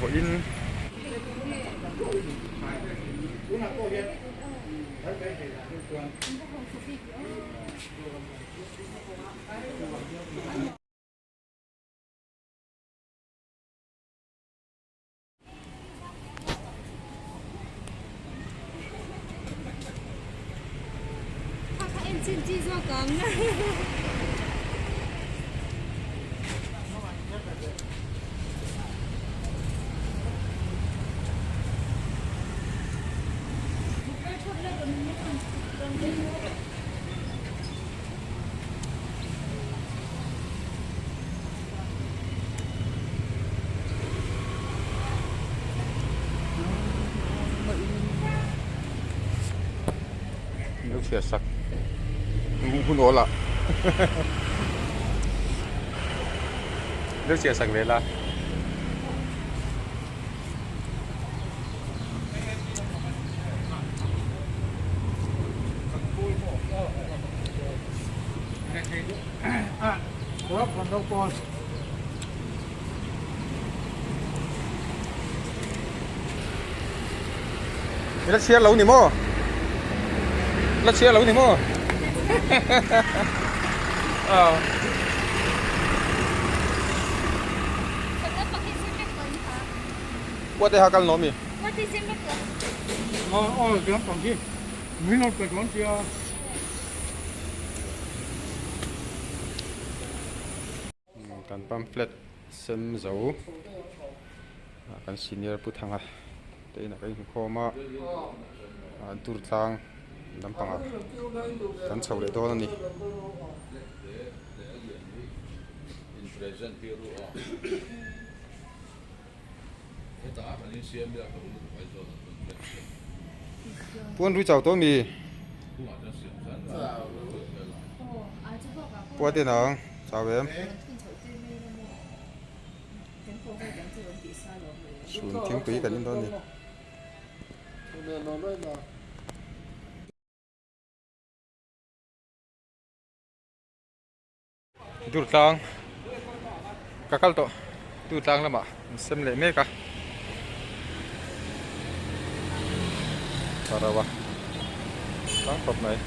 Vawiin. Lo chhiar sak hun awl ah lo chhiar sak ve la. I la chhiar lo ni maw? La chhiar lo ni maw? Aw. What te ha kal no mi? Kan pamphlet sem zo kan senior Pu Thanga te inah kan inkhawm a dur tlang lampangah kan chho leh dawn a ni. Puan rui chau tawh mi? Puan te nang chau em? Chhun thingpui kan in dawn a ni. Durtlang ka kal tawh Durtlang lamah an sem leh mek a ka rauh a tlang khawp mai.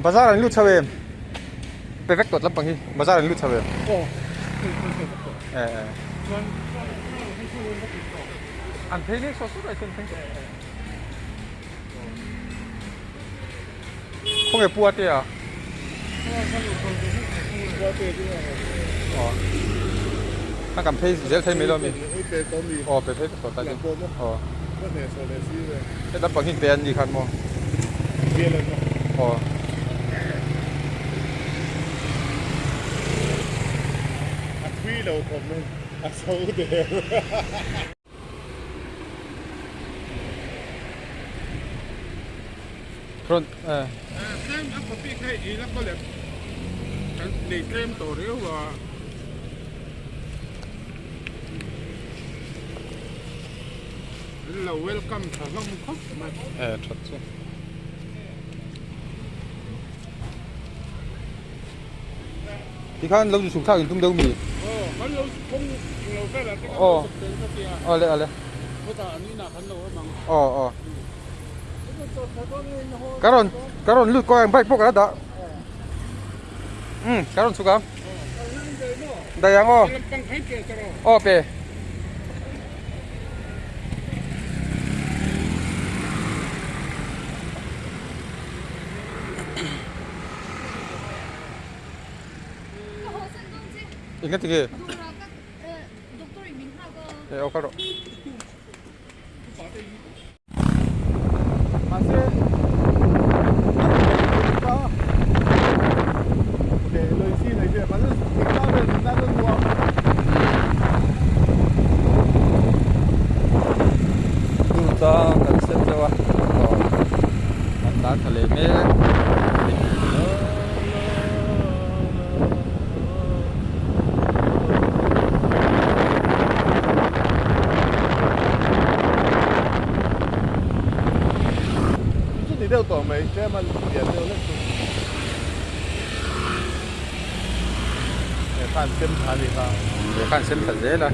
Bazar an lut chho em? Pe vek tawh lampang hi bazar an lut chho em? Eh eh. An phei mek sawt sawt ai chuan phei. Khawnge pu a te a? Aw. A kan phei zel thei mai lo mi? Aw pe phei vek tawh ta chu. Aw. Heta panghin pe an ni khan maw? Aw. A thui lo khawp mai a so der. Front eh. Tlem a copy kha i la kaw lem kan nei tlem tawh riau a. An lo welcome tha hlawm khawp mai. Eh that chu. Tikhan lo zu chhuk thlak in tum deuh mi? Aw kan lo kawng englo velah te kan lo chhuk tel ka tia. Aw le ale. Khawtah an inah kan lo awm ang. Aw aw. Ka rawn ka rawn lut kawng ang bike pawh ka la dah. Umm ka rawn chhuk ang. Daih ang aw. Aw pe. Eng nga tinge? Eh aw kal rawh. Tlang kan sen deuh a aw kan tan tha leh mek. deuh tawh mai tlem a lian deuh hlek chu. He khan sem tha a ni kha. He khan sem tha zel a.